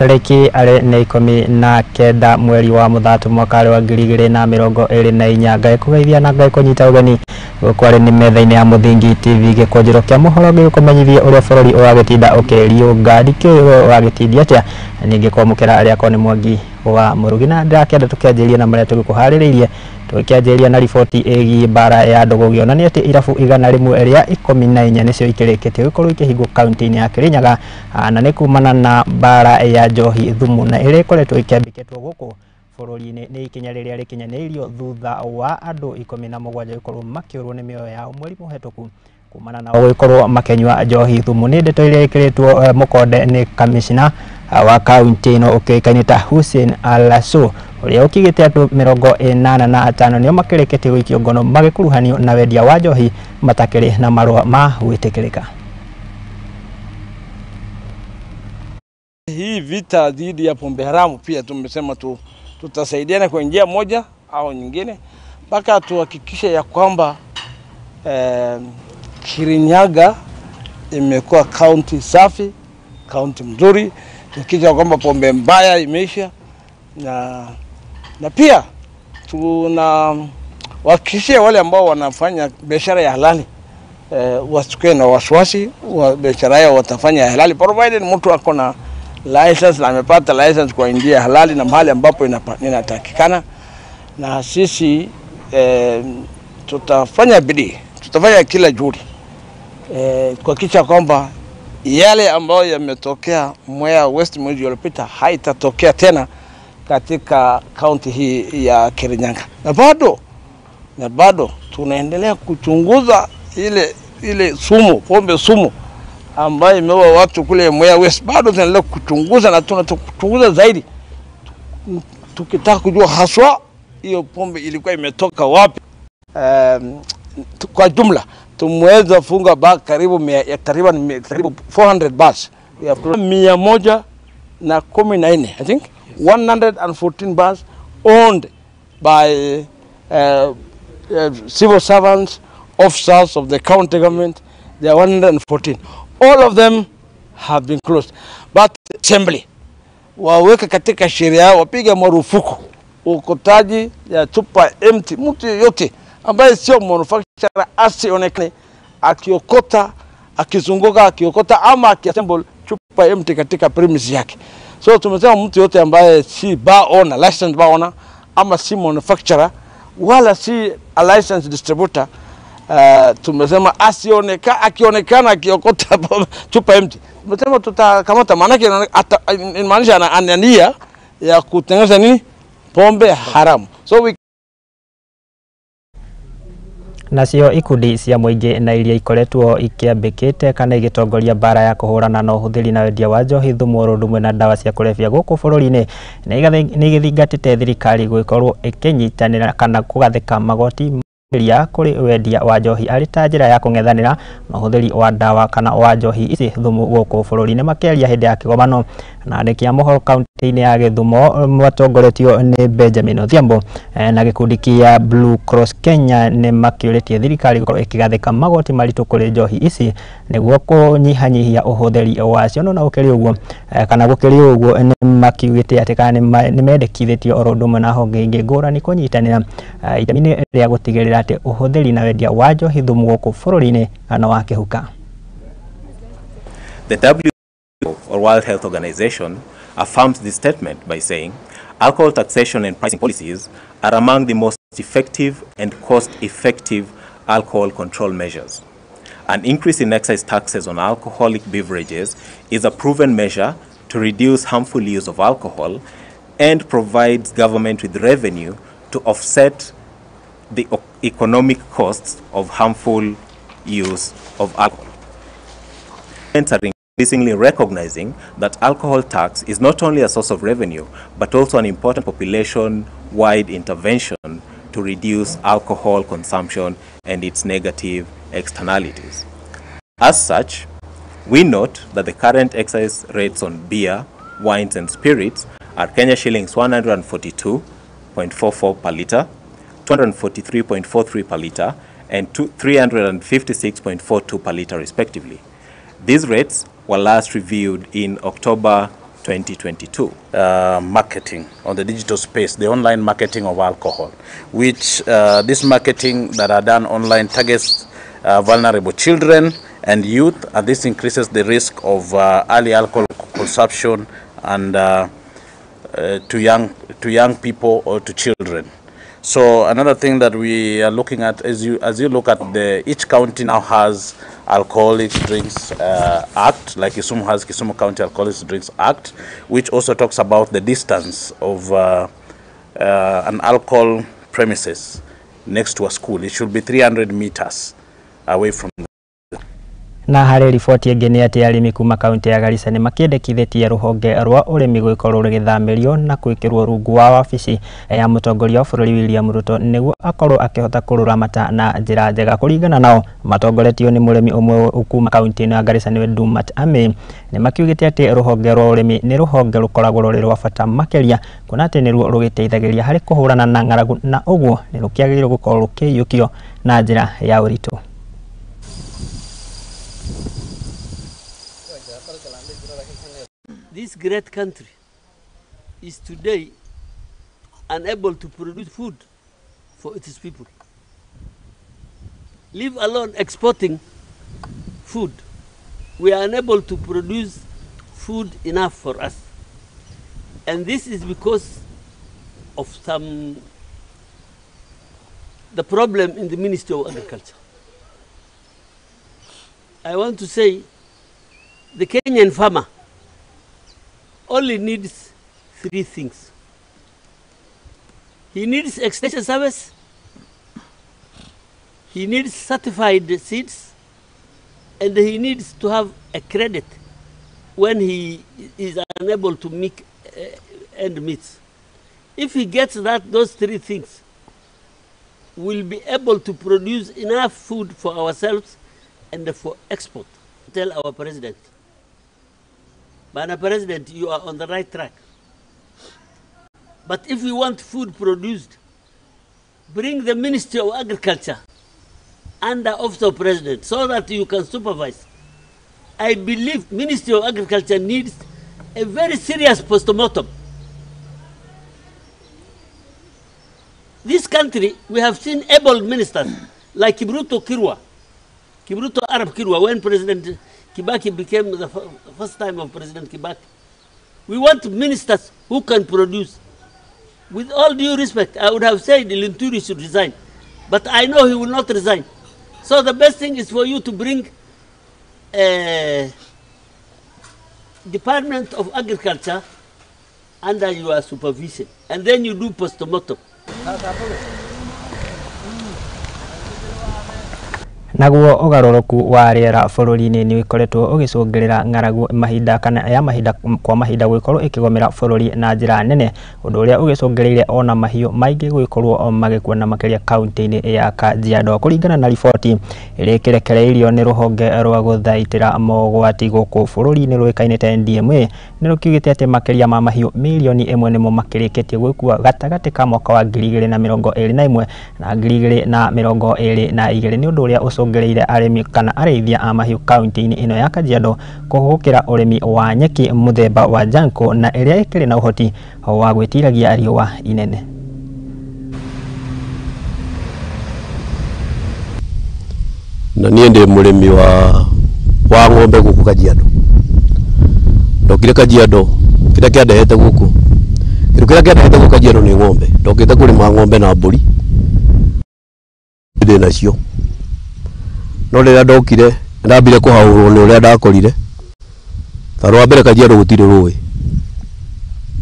Tarĩki arĩ nĩ 19 mweri wa Mũthatũ mwaka wa 2024. Ngai kũgeithia na Ngai kũnyita ũgeni gũkũ arĩ nĩ metha-inĩ ya Mũthingi TV gĩkũnjĩro kĩa mohoro gĩgũkũmenyithia ũrĩa bũrũri ũragĩtinda ũkĩriũnga. Ndikĩũĩ ũragĩtindia atĩa, ningĩ kwamũkĩra rĩakwa nĩ Mwangi wa Mũrugi, na ndĩrakĩenda tũkĩanjĩrĩrie na marĩa tũgĩkũharĩrĩirie. Tũkĩanjĩrĩria na riboti ĩgiĩ mbara ya ndũgũ gĩonania atĩ irabu 114 nĩcio ikĩrĩkĩtie gũkorwo ikĩhingwo kaunti-inĩ ya Kirinyaga, na nĩ kumana na mbara ya njohi thumu na ĩrĩa ĩkoretwo ĩkĩambĩkĩtwo gũkũ bũrũri-inĩ. Nĩ ikinya rĩrĩa rĩkinyanĩirio thutha wa andũ 17 gũkorwo makĩũrwo nĩ mĩoyo yao mweri mũhetũku kumana na gũgĩkorwo makĩnyua njohi thumu. Nĩ ndeto iria ĩkĩrĩtwo mũkonde nĩ kamishna wa kaunti ĩno ũkĩũĩkaine ta Hussein Alaso, ũrĩa ũkigĩte andũ 85 nĩo makĩrĩkĩtie gũikio ngono magĩkuruhanio na wendia wa njohi matakĩrĩ na marũa ma gwĩtĩkĩrĩka. Hii vita dhidi ya pombe haramu pia tumesema tutasaidiana kwa njia moja au nyingine mpaka tuhakikishe ya kwamba Kirinyaga imekuwa kaunti safi, kaunti mzuri, tuhakikisha kwamba pombe mbaya imeisha, na pia tunawahakikishia wale ambao wanafanya biashara ya halali wasikuwe na wasiwasi, biashara yao watafanya ya halali provided mtu ako na license na amepata license kwa njia halali na mahali ambapo inatakikana. Na sisi tutafanya bidii, tutafanya kila juhudi kuhakikisha kwamba yale ambayo yametokea Mwea West mwezi uliopita haitatokea tena katika kaunti hii ya Kirinyaga. Na bado tunaendelea kuchunguza ile sumu, pombe sumu ambayo imeua watu kule Mwea West. Bado tunaendelea kuchunguza na tunachunguza zaidi tukitaka kujua haswa hiyo pombe ilikuwa imetoka wapi. Kwa jumla tumeweza funga bar karibu 400 bars. We have 114, I think 114 bars owned by civil servants, officers of the county government. There are 114. All of them have been closed. But assembly waweke katika sheria, wapiga marufuku ukotaji ya chupa empty. Mtu yote ambaye sio manufacturer asionekane akiokota, akizunguka akiokota ama akiassemble chupa empty katika premise yake. So tumesema mtu yote ambaye si bar owner, licensed bar owner ama si manufacturer wala si a licensed distributor, tumesema asionekane akionekana akiokota chupa empty. Tumesema tutakamata, maana yake inamaanisha ana nia ya kutengeneza nini? Pombe haramu. So we nacio ikundi cia mũingĩ na iria ikoretwo ikĩambĩkĩte kana igĩtongoria mbara ya kũhũrana na ũhũthĩri na wendia wa njohi thumu oro ũndũ ũmwe na ndawa cia kũrebia gũkũ bũrũri-inĩ nĩ igĩthingatĩte thirikari gũgĩkorwo ĩkĩnyitanĩra kana kũgathĩka magoti makĩria kũrĩ wendia wa njohi arĩ ta njĩra ya kũng'ethanĩra na ũhũthĩri wa ndawa kana wa njohi ici thumu gũkũ bũrũri-inĩ. Makĩaria hĩndĩ ya kĩgomano na andĩki a mohoro kaunti-inĩ ya Gĩthumo matongoretio nĩ Benjamin Odhiambo na gĩkundi kĩa Blue Cross Kenya nĩ makĩũrĩtie thirikari gũkorwo ĩkĩgathĩka magoti maritũ kũrĩ njohi ici nĩguo kũnyihanyihia ũhũthĩri wacio. No na gũkĩrĩ ũguo kana gũkĩrĩ ũguo nĩ makiugĩte atĩ kana nĩ mendekithĩtio oro ũndũ ũmwe na honge ingĩ ngũrani kũnyitanĩra itemi-inĩ rĩa gũtigĩrĩra atĩ ũhũthĩri na wendia wa njohi thumu gũkũ bũrũri-inĩ kana wa kĩhuka. The WHO or World Health Organization affirms this statement by saying alcohol taxation and pricing policies are among the most effective and cost-effective alcohol control measures. An increase in excise taxes on alcoholic beverages is a proven measure to reduce harmful use of alcohol and provides government with revenue to offset the economic costs of harmful use of alcohol. Governments are increasingly recognizing that alcohol tax is not only a source of revenue, but also an important population-wide intervention to reduce alcohol consumption and its negative externalities. As such, we note that the current excise rates on beer, wines and spirits are Kenya shillings 142.44 per liter, 243.43 per liter, and 356.42 per liter respectively. These rates were last reviewed in October 2022. Marketing on the digital space, the online marketing of alcohol, which this marketing that are done online targets vulnerable children and youth, and this increases the risk of early alcohol consumption and to young people or to children. So another thing that we are looking at is as you look at the each county now has Alcoholic Drinks Act, like Kisumu has Kisumu County Alcoholic Drinks Act, which also talks about the distance of an alcohol premises next to a school. It should be 300 meters away from. Na harĩ riboti ĩngĩ nĩ atĩ arĩmi kuma kaunti ya Garissa nĩ makĩendekithĩtie rũhonge rwa ũrĩmi gũkorwo rũgĩthamĩrio na gwĩkĩrwo rungu wa wabici ya mũtongoria wa bũrũri William Ruto nĩguo akorwo akĩhota kũrũramata na njĩra njega. Kũringana nao matongoretio nĩ mũrĩmi ũmwe kuma kaunti ĩno ya Garissa nĩwe Dumat Ame, nĩ makiugĩte atĩ rũhonge rwa ũrĩmi nĩ rũhonge rũkoragwo rũrĩ rwa bata makĩria kuona atĩ nĩruo rũgĩteithagĩrĩria harĩ kũhũrana na ng'aragu na ũguo nĩ rũkĩagĩrĩirwo gũkorwo rũkĩiyũkio na njĩra ya ũritũ. This great country is today unable to produce food for its people. Leave alone exporting food. We are unable to produce food enough for us. And this is because of the problem in the Ministry of Agriculture. I want to say the Kenyan farmer only needs three things. He needs extension service, he needs certified seeds, and he needs to have a credit when he is unable to make end meets. If he gets that, those three things, we'll be able to produce enough food for ourselves and for export. Tell our president, Bana President, you are on the right track. But if you want food produced, bring the Ministry of Agriculture under Office of President so that you can supervise. I believe Ministry of Agriculture needs a very serious postmortem. This country, we have seen able ministers like Kibruto Kirwa, Kibruto Arab Kirwa, when President Kibaki became the first time of President Kibaki. We want ministers who can produce. With all due respect, I would have said Linturi should resign, but I know he will not resign. So the best thing is for you to bring a Department of Agriculture under your supervision, and then you do postmortem. Naguo ũgarũrũku wa rĩera bũrũri-inĩ nĩ ũkoretwo ũgĩcũngĩrĩra ng'aragu mahinda kana ya mahinda kwa mahinda gũgĩkorwo ĩkĩgomera bũrũri na njĩra nene, ũndũ ũrĩa ũgĩcũngĩrĩire ona mahiũ maingĩ gũgĩkorwo magĩkua na makĩria kaunti-inĩ ya Kajiado. Kũringana na riboti ĩrĩa ĩkĩrekereirio nĩ rũhonge rwa gũthaitĩra mogwati gũkũ bũrũri-inĩ rũĩkaine ta NDMA, nĩ rũkiugĩte atĩ makĩria ma mahiũ mirioni 1 nĩmo makĩrĩkĩtie gwĩkua gatagatĩ ka mwaka wa 2021 na 2022 nĩ ũndũ ũrĩa ũcũngĩrĩire arĩmi kana arĩithia a mahiũ kaunti-inĩ ĩno ya Kajiado kũhũkĩra ũrĩmi wa nyeki mũthemba wa Janko na ĩrĩa ĩkĩrĩ na ũhoti wa gwĩtiragia riũa inene. Na niĩ ndĩ mũrĩmi wa ng'ombe gũkũ Kajiado. Ndokire Kajiado kĩrĩa kĩandehete gũkũ, kĩndũ kĩrĩa kĩandehete gũkũ Kajiado nĩ ng'ombe. Ndokĩte kũrĩma ng'ombe na mbũri ndĩ nacio, no rĩrĩa ndokire ndambire kũhaũrwo nĩ ũrĩa ndakorire. Ta rwa mbere Kajiado gũtirĩ rũĩ,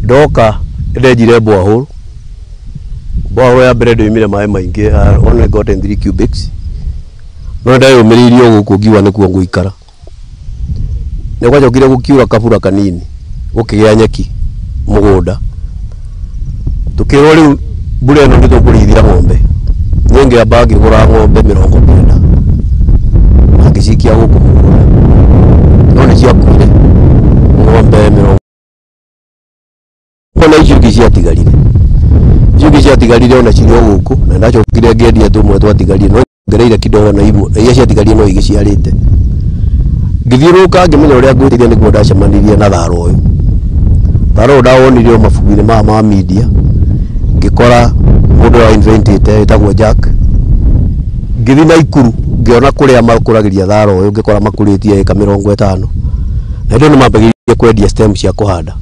ndoka ndenjire borehole. Borehole ya mbere ndĩoimire maĩ maingĩ, I only got in 3 cubics, no ndayũmĩrĩirie gũkũ ngiuga nĩkuo ngũikara. Nĩ gwacokire gũkiura kabura kanini, gũkĩgĩa nyeki mũgũnda, tũkĩrwo rĩu mbura ĩno nĩ tũkũrĩithia ng'ombe. Niĩ ngĩamba ngĩgũra ng'ombe 90 na ngĩcikia gũkũ mũgũnda, no nĩ ciakuire ng'ombe 40. Ona icio ingĩ ciatigarire, icio ingĩ ciatigarire ona cirĩ o gũkũ, na ndacokire ngĩendia tũmwe twatigarire, no ngereire kidogo na imwe na iria ciatigarire no igĩciarĩte. Ngĩthiũrũrũka ngĩmenya ũrĩa ngwĩteithia nĩguo ndacemanirie na thara ũyũ. Thara ũyũ ndawonire o mabuku-inĩ maya ma media, ngĩkora mũndũ wa inventĩte wĩtagwo Jack. Ngĩthiĩ Naikuru ngĩona kũrĩa makũragĩria thara ũyũ, ngĩkora makũrĩtie ĩka 50, na hĩndĩ ĩyo nĩ mambagĩrĩirie kwendia stem cia kũhanda.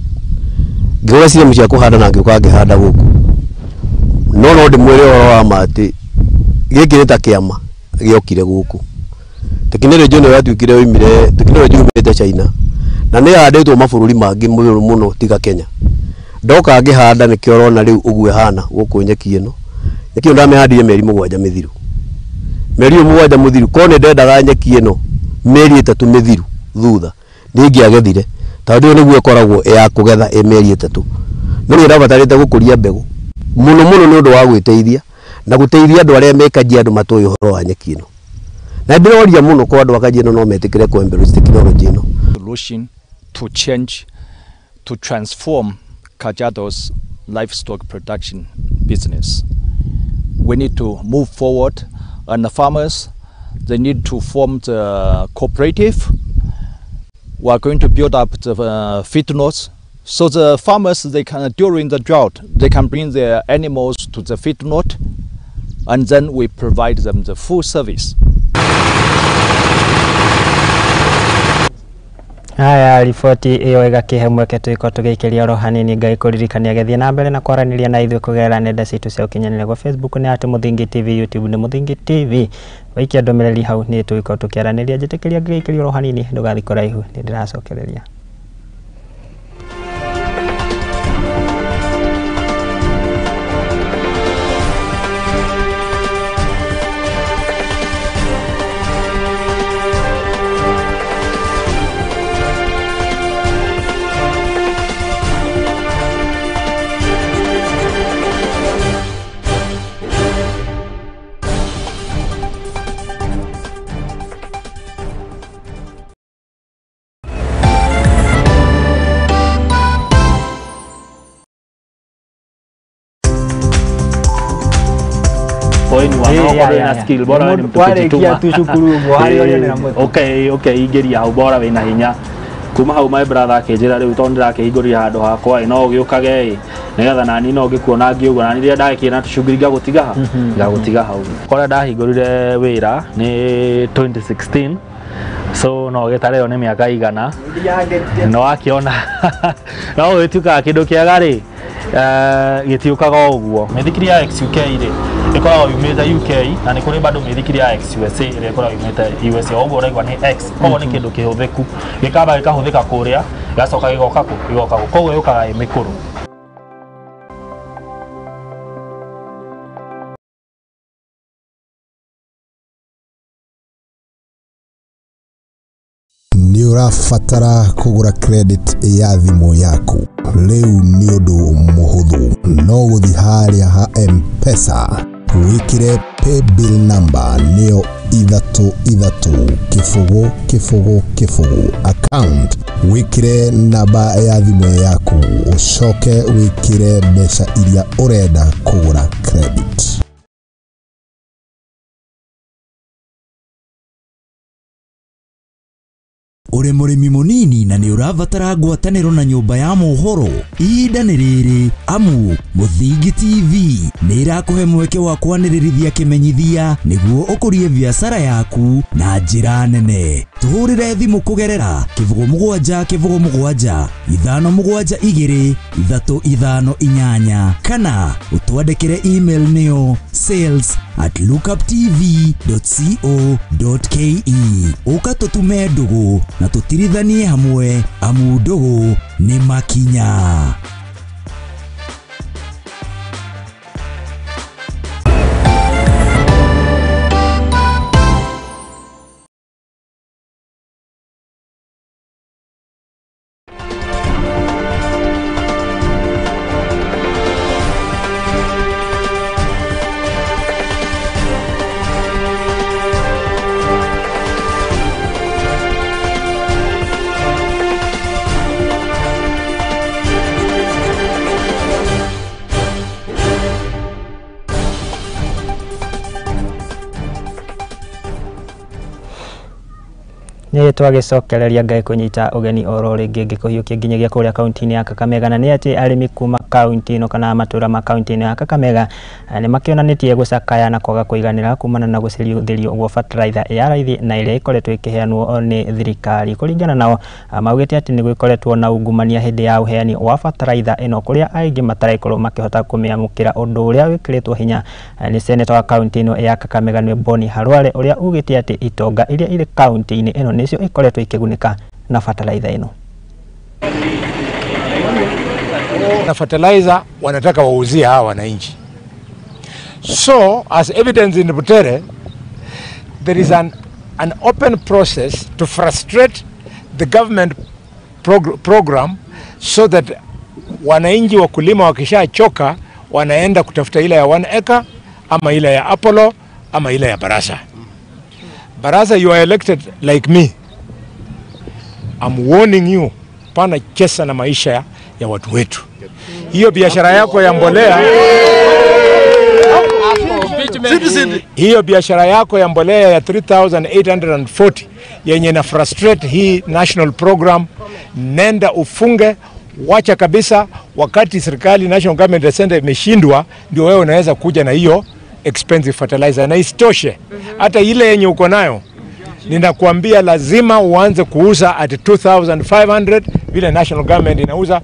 Ngĩgũra stem cia kũhanda na ngĩũka ngĩhanda gũkũ. No ndĩmwĩre ũhoro wa ma atĩ gĩkĩ nĩ ta kĩama gĩokire gũkũ. Tekinoronjĩ ĩno yatuĩkire yoimire, tekinoronjĩ yumĩte China na nĩ ĩhandĩtwo mabũrũri mangĩ mũno mũno tiga Kenya. Ndoka ngĩhanda nĩkĩo ũrona rĩu ũguo ĩhana gũkũ nyeki ĩno. Nyeki ĩno ndamĩhandire mĩeri 7 mĩthiru. Mĩeri ĩyo 7 mũthiru, korwo nĩ ndendaga nyeki ĩno mĩeri 3 mĩthiru thutha nĩ ingĩagethire, tondũ ĩyo nĩguo ĩkoragwo ĩ ya kũgetha ĩ mĩeri 3. No nĩ ndabatarĩte gũkũria mbegũ mũno mũno nĩ ũndũ wa gwĩteithia na gũteithia andũ arĩa me Kajiado matoĩ ũhoro wa nyeki ĩno. Na ndĩroria mũno kwa andũ a Kajiado no metĩkĩre kũ embrace technology ĩno. Solution to change, to transform Kajiado's livestock production business. We need to move forward, and the farmers, they need to form the cooperative. We are going to build up the feedlots, so the farmers, they can, during the drought, they can bring their animals to the feedlot, and then we provide them the full service. Haya, riboti ĩyo ĩgakĩhe mweke tũgĩkorwo tũgĩikĩria oro hanini. Ngai kũririkania gĩthiĩ na mbere na kwaranĩria na ithuĩ kũgerera nenda citũ cia ũkinyanĩria kwa Facebook nĩ at Mũthingi TV, YouTube nĩ Mũthingi TV. Waikia ndũmĩrĩri hau nĩ tũgĩkorwo tũkĩaranĩria. Njĩtĩkĩria ngĩikĩria oro hanini, ndũgathiĩ kũraihu, nĩ ndĩracokereria. Na skill bora ni mtu kujituma tu cukuru ũguo harĩa ũrĩa na mũtu. Okay ingĩria hau bora wĩna hinya kuma hau my brother akĩnjĩra rĩu tondũ ndĩrakĩhingũrire handũ hakwa ĩ no ũgĩũkage ĩ nĩgetha nani no ngĩkuona ngĩ ũguo nani rĩrĩa ndagĩkĩra na tũcungiri ngagũtiga ha ngagũtiga hau. Kũrĩa ndahingũrire wĩra nĩ 2016, so no gĩtare ĩyo nĩ mĩaka igana no akĩona no gũgĩtuĩkaga kĩndũ kĩega rĩ gĩtiũkaga o ũguo. Mĩthikiri ya XUK rĩ ĩkoragwo yumĩte UK, na nĩ kũrĩ bado mĩthikiri ya XUSA ĩrĩa ĩkoragwo yumĩte USA. Ũguo ũraigua nĩ X, koguo nĩ kĩndũ kĩhũthĩku gĩkamba gĩkahũthĩka kũrĩa gĩgacoka gĩgoka kũ gĩgoka kũ, koguo yũkaga ĩ mĩkũrũ. Nĩ ũrabatara kũgũra credit ya thimũ yaku rĩu nĩ ũndũ mũhũthũ, no gũthiĩ harĩa ha M-Pesa wĩkĩre paybill number nĩyo 3 3 0 0 0 account, wĩkĩre namba ya thimũ yaku ũcoke wĩkĩre mbeca iria ũrenda kũgũra credit. Ũrĩ mũrĩmi mũnini na nĩ ũrabatara ngwatanĩro na nyũmba ya mohoro, ihinda nĩ rĩrĩ amu Mũthingi TV nĩ ĩrakũhe mweke wa kwanĩrĩrithia kĩmenyithia nĩguo ũkũrie biacara yaku na njĩra nene. Tũhũrĩre thimũ kũgerera 07 07 572 358 kana ũtwandĩkĩre email nĩyo sales@lookuptv.co.ke. Ũka tũtume ndũgũ na tũtirithanie hamwe amu ndũgũ nĩ makinya. Twagĩcokereria Ngai kũnyita ũgeni oro rĩngĩ ngĩkũhiũkia nginyagia kũrĩa kaunti-inĩ ya Kakamega, na nĩ atĩ arĩmi kuma kaunti ĩno kana matũra ma kaunti ĩno ya Kakamega nĩ makĩonanĩtie gũcakaya na kwaga kũiganĩra kumana na gũcirithĩrio gwa bataraitha ya raithi na ĩrĩa ĩkoretwo ĩkĩheanwo nĩ thirikari. Kũringana nao, maugĩte atĩ nĩ gũkoretwo na ungumania hĩndĩ ya ũheani wa bataraitha ĩno, kũrĩa aingĩ mataraikorwo makĩhota kũmĩamũkĩra, ũndũ ũrĩa wĩkĩrĩtwo hinya nĩ seneta wa kaunti ĩno ya Kakamega nĩ Boni Harware, ũrĩa ugĩte atĩ itonga iria irĩ kaunti-inĩ ĩno nĩcio ikoretwo ikĩgunĩka na bataraitha ĩno. Na fertilizer wanataka wauzie hawa wananchi. So as evidence in Butere, there is an open process to frustrate the government program so that wananchi wakulima wakishachoka wanaenda kutafuta ile ya 1 acre ama ile ya Apollo ama ile ya Barasa. Barasa, you are elected like me. I'm warning you, pana chesa na maisha ya watu wetu. Hiyo biashara yako ya mbolea, hiyo biashara yako ya mbolea ya 3840 yenye na frustrate hii national program, nenda ufunge, wacha kabisa. Wakati serikali national government center imeshindwa, ndio wewe unaweza kuja na hiyo expensive fertilizer. Na isitoshe, hata ile yenye uko nayo, ninakuambia lazima uanze kuuza at 2500 vile national government inauza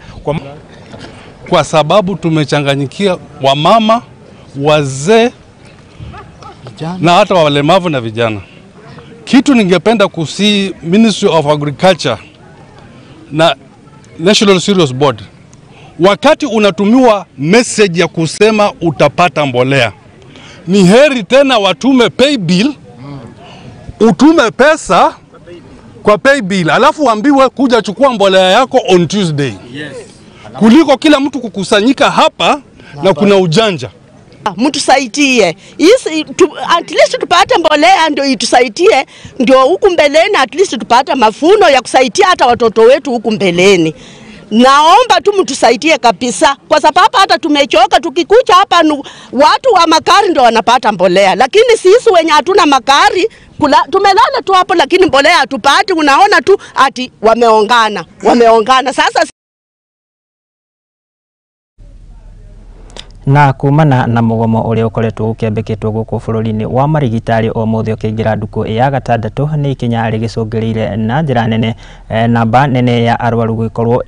kwa sababu tumechanganyikia wamama, wazee na hata walemavu na vijana. Kitu ningependa kusi Ministry of Agriculture na National Cereals Board, wakati unatumiwa message ya kusema utapata mbolea, ni heri tena watume pay bill, utume pesa kwa pay bill, alafu uambiwe kuja chukua mbolea yako on Tuesday. Yes. Kuliko kila mtu kukusanyika hapa na kuna ujanja. Mtusaidie. At least tupate mbolea ndio itusaidie, ndio huku mbeleni at least tupate mafuno ya kusaidia hata watoto wetu huku mbeleni. Naomba tu mtusaidie kabisa, kwa sababu hata tumechoka. Tukikuja hapa watu wa makari ndio wanapata mbolea, lakini sisi wenye hatuna makari tumelala tu hapo, lakini mbolea hatupati. Unaona tu ati wameongana sasa. Na kumana na mugomo uria ukoretwo ukiambikitwo guku bururi-ini wa marigitari umuthi ukiingira nduku ya gatandatu ni ikinya rigicungiriire na njira nene namba nene ya arwaru gwikorwo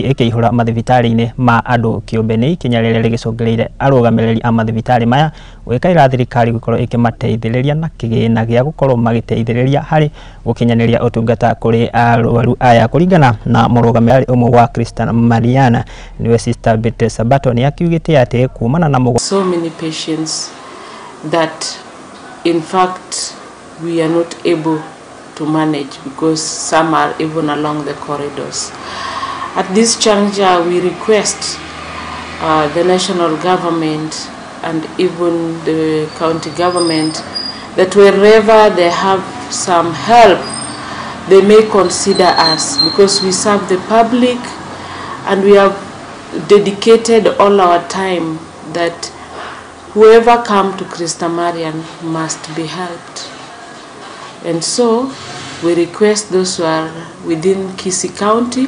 ikiihura mathibitari-ini ma andu kiumbe. Ni ikinya riria rigicungiriire arugamiriri a mathibitari maya gwikaira thirikari gwikorwo ikimateithiriria na kigina gia gukorwo magiteithiriria hari gukinyaniria utungata kuri arwaru aya. Kuringana na murugamiriri umwe wa Christian Mariana niwe Sister Beatrice Sabato, ni akiugite ati kumana na mugo so many patients that in fact we are not able to manage because some are even along the corridors. At this juncture we request the national government and even the county government that wherever they have some help they may consider us, because we serve the public and we have dedicated all our time that whoever come to Christa Marian must be helped. And so we request those who are within Kisii County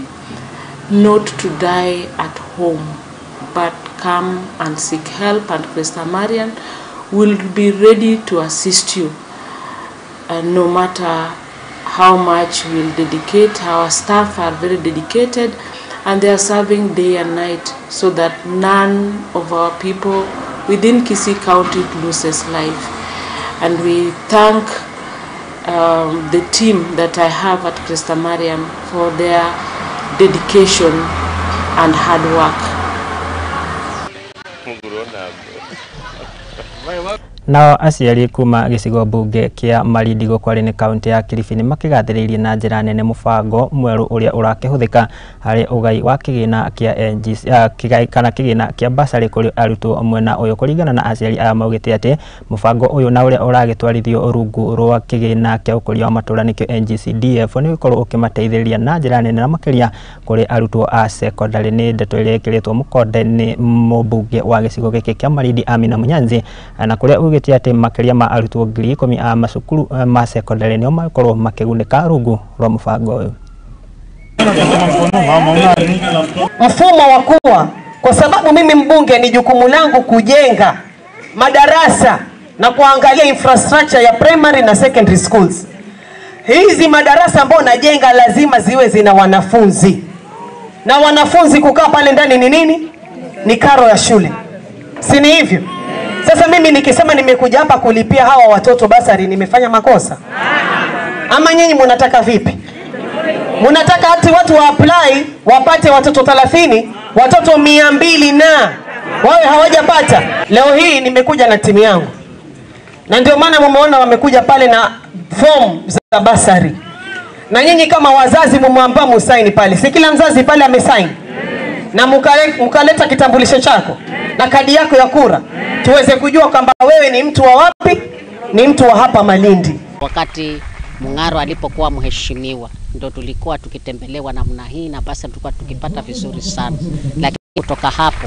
not to die at home, but come and seek help, and Christa Marian will be ready to assist you. And no matter how much we'll dedicate, our staff are very dedicated and they are serving day and night so that none of our people within Kisii County loses life. And we thank the team that I have at Christa Mariam for their dedication and hard work. Nao aciari kuma gĩcigo mbunge kĩa Malindi gũkũ nĩ kaunti ya Kilifi nĩ makĩgathĩrĩirie na njĩra nene mũbango mwerũ ũrĩa ũrakĩhũthĩka harĩ ũgai wa kĩgĩna kĩa NGC kana kĩgĩna kĩa basarĩ kũrĩ arutwo mwena ũyũ. Kũringana na aciari aya maugĩte atĩ mũbango ũyũ na ũrĩa ũragĩtwarithio rungu rwa kĩgĩna kĩa ũkũria wa matũũra nĩkĩo NGCDF nĩ gũkorwo ũkĩmateithĩrĩria na njĩra nene na makĩria kũrĩ arutwo a secondary. Nĩ ndeto ĩrĩa ĩkĩrĩtwo mũkonde nĩ mũmbunge wa gĩcigo gĩkĩ kĩa Malindi Amina Munyanzi, na kũrĩa augĩte atĩ makĩria ma arutwo 10,000 a macukuru ma secondary nĩo makorwo makĩgunĩka rungu rwa mũbango ũyũ. Mfumo wa kuwa, kwa sababu mimi mbunge ni jukumu langu kujenga madarasa na kuangalia infrastructure ya primary na secondary schools. Hizi madarasa ambayo najenga lazima ziwe zina wanafunzi. Na wanafunzi kukaa pale ndani ni nini? Ni karo ya shule. Si ni hivyo? Sasa mimi nikisema nimekuja hapa kulipia hawa watoto basari, nimefanya makosa? Ama nyinyi mnataka vipi? Mnataka hati watu wa apply wapate watoto 30, watoto 200 na wawe hawajapata? Leo hii nimekuja na timu yangu. Na ndio maana mumeona wamekuja pale na form za basari. Na nyinyi kama wazazi mumwambia musaini pale. Si kila mzazi pale amesaini. Na mkaleta kitambulisho chako na kadi yako ya kura, tuweze kujua kwamba wewe ni mtu wa wapi, ni mtu wa hapa Malindi. Wakati Mung'aro alipokuwa mheshimiwa ndo tulikuwa tukitembelewa namna hii na basi tulikuwa tukipata vizuri sana. Lakini kutoka hapo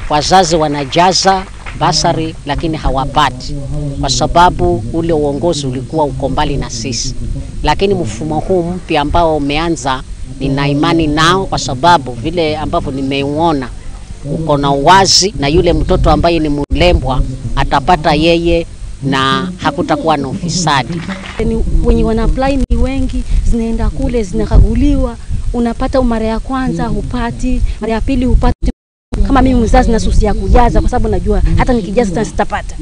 wazazi wanajaza basari lakini hawapati kwa sababu ule uongozi ulikuwa uko mbali na sisi. Lakini mfumo huu mpya ambao umeanza nina imani nao kwa sababu vile ambavyo nimeuona uko na uwazi, na yule mtoto ambaye ni mlembwa atapata yeye na hakutakuwa na ufisadi. Wenye wana apply ni wengi, zinaenda kule zinakaguliwa, unapata mara ya kwanza hupati, mara ya pili hupati. Kama mimi mzazi na susi ya kujaza kwa sababu najua hata nikijaza tena sitapata.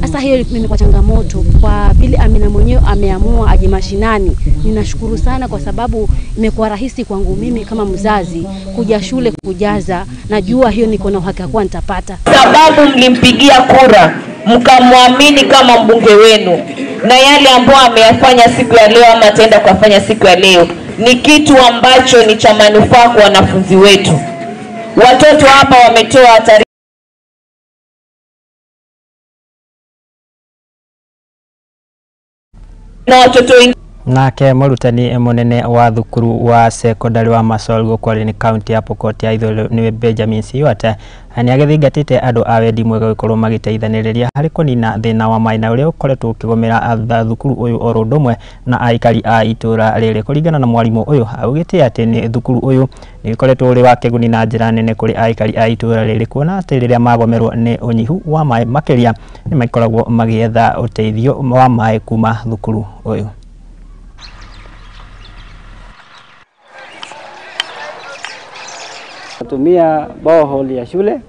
Sasa hiyo imekuwa changamoto kwa vile Amina mwenyewe ameamua aje mashinani. Ninashukuru sana kwa sababu imekuwa rahisi kwangu mimi kama mzazi kuja shule kujaza, najua hiyo niko na uhakika kwa nitapata. Sababu mlimpigia kura mkamwamini kama mbunge wenu, na yale ambayo ameyafanya siku ya leo ama ataenda kufanya siku ya leo ni kitu ambacho ni cha manufaa kwa wanafunzi wetu. Watoto hapa wametoa taarifa na watoto wengi. Nake mũrutani mũnene wa thukuru wa secondary wa Masol gũkũ nĩ kaunti ya Pokot ya Ithũĩro nĩwe Benjamin Siwata nĩ agĩthingatĩte andũ a wendi mwega gũkorwo magĩteithanĩrĩria harĩ kũnina thĩna wa maĩ na ũrĩa ũkoretwo ũkĩgũmĩra thukuru ũyũ oro ũndũ ũmwe na aikari a itũra rĩrĩ. Kũringana na mwarimũ ũyũ augĩte atĩ nĩ thukuru ũyũ nĩ ũkoretwo ũrĩ wa kĩguni na njĩra nene kũrĩ aikari a itũra rĩrĩ, kuona atĩ rĩrĩa magomerwo nĩ ũnyihu wa maĩ makĩria nĩ makoragwo magĩetha ũteithio wa maĩ kuma thukuru ũyũ. Tumia borehole ya shule,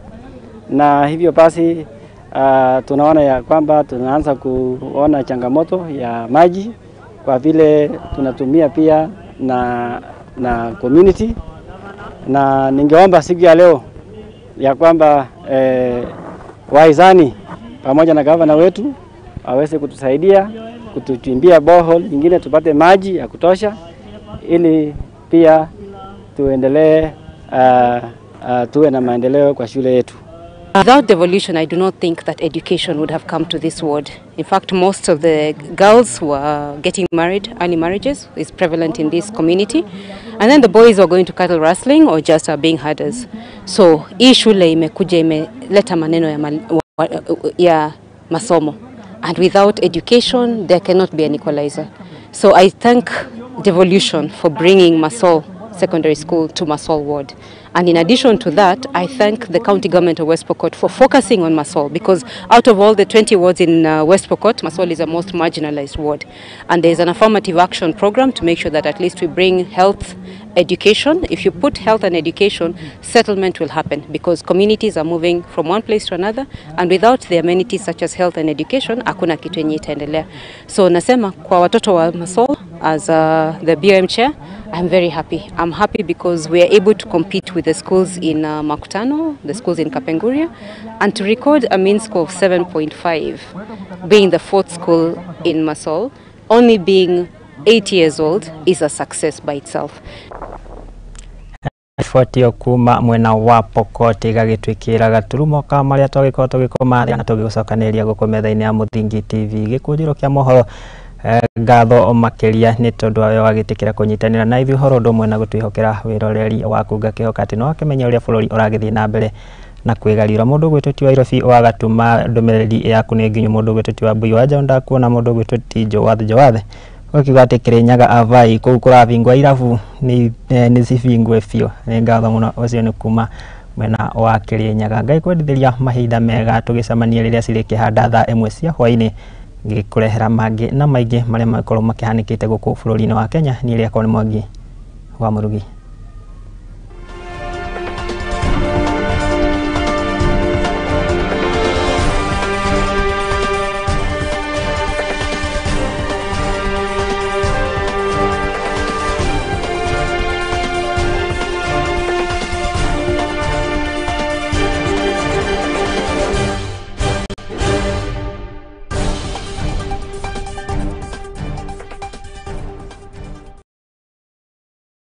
na hivyo basi tunaona ya kwamba tunaanza kuona changamoto ya maji kwa vile tunatumia pia na community. Na ningeomba siku ya leo ya kwamba waizani pamoja na gavana wetu aweze kutusaidia kutuchimbia borehole nyingine tupate maji ya kutosha, ili pia tuendelee tuwe na maendeleo kwa shule yetu. Without devolution, I do not think that education would have come to this ward. In fact, most of the girls were getting married, early marriages is prevalent in this community. And then the boys were going to cattle rustling or just are being herders. So, hii shule imekuja imeleta maneno ya masomo. And without education, there cannot be an equalizer. So I thank devolution for bringing Masol Secondary School to Masol Ward. And in addition to that, I thank the county government of West Pokot for focusing on Masol, because out of all the 20 wards in West Pokot, Masol is the most marginalized ward. And there is an affirmative action program to make sure that at least we bring health, education. If you put health and education, settlement will happen, because communities are moving from one place to another, and without the amenities such as health and education, hakuna kitu yenye itaendelea. So nasema kwa watoto wa Masol, as the BOM chair, I'm very happy. I'm happy because we are able to compete with the schools in Makutano, the schools in Kapenguria, and to record a mean score of 7.5, being the fourth school in Masol, only being 8 years old, is a success by itself. Riboti kuma mwena wa Pokot igagĩtwĩkĩra gaturumo ka marĩa twagĩkorwo tũgĩkoma na tũgĩgũcokanĩrĩria gũkũ metha-inĩ ya Mũthingi TV gĩkũnjĩro kĩa mohoro. Ngatho makĩria nĩ tondũ wawe wagĩtĩkĩra kũnyitanĩra na ithuĩ ũhoro ũndũ ũmwe na gũtwĩhokera wĩroreri waku, ngakĩhoka atĩ nĩ wakĩmenya ũrĩa bũrũri ũragĩthiĩ na mbere Na kwĩgariũra mũndũ ũgwĩtwo ti Wairobi wagatũma ndũmĩrĩri yaku nĩ nginyu. Mũndũ ũgwĩtwo ti Wambui wa Njaũ ndakuona. Mũndũ ũgwĩtwo ti Jowath Jowath ũkiuga atĩ Kĩrĩnyaga avai kũu kũravingwo irabu nĩ cibingwe biũ. Nĩ ngatho mũno, ũcio nĩ kuma mwena wa Kĩrĩnyaga. Ngai kwendithĩria mahinda mega, tũgĩcemania rĩrĩa cirĩkĩhanda thaa 1 cia hwaĩ-inĩ ngĩkũrehera mangĩ na maingĩ marĩa makorwo makĩhanĩkĩte gũkũ bũrũri-inĩ wa Kenya. Niĩ rĩakwa nĩ Mwangi wa Mũrugi.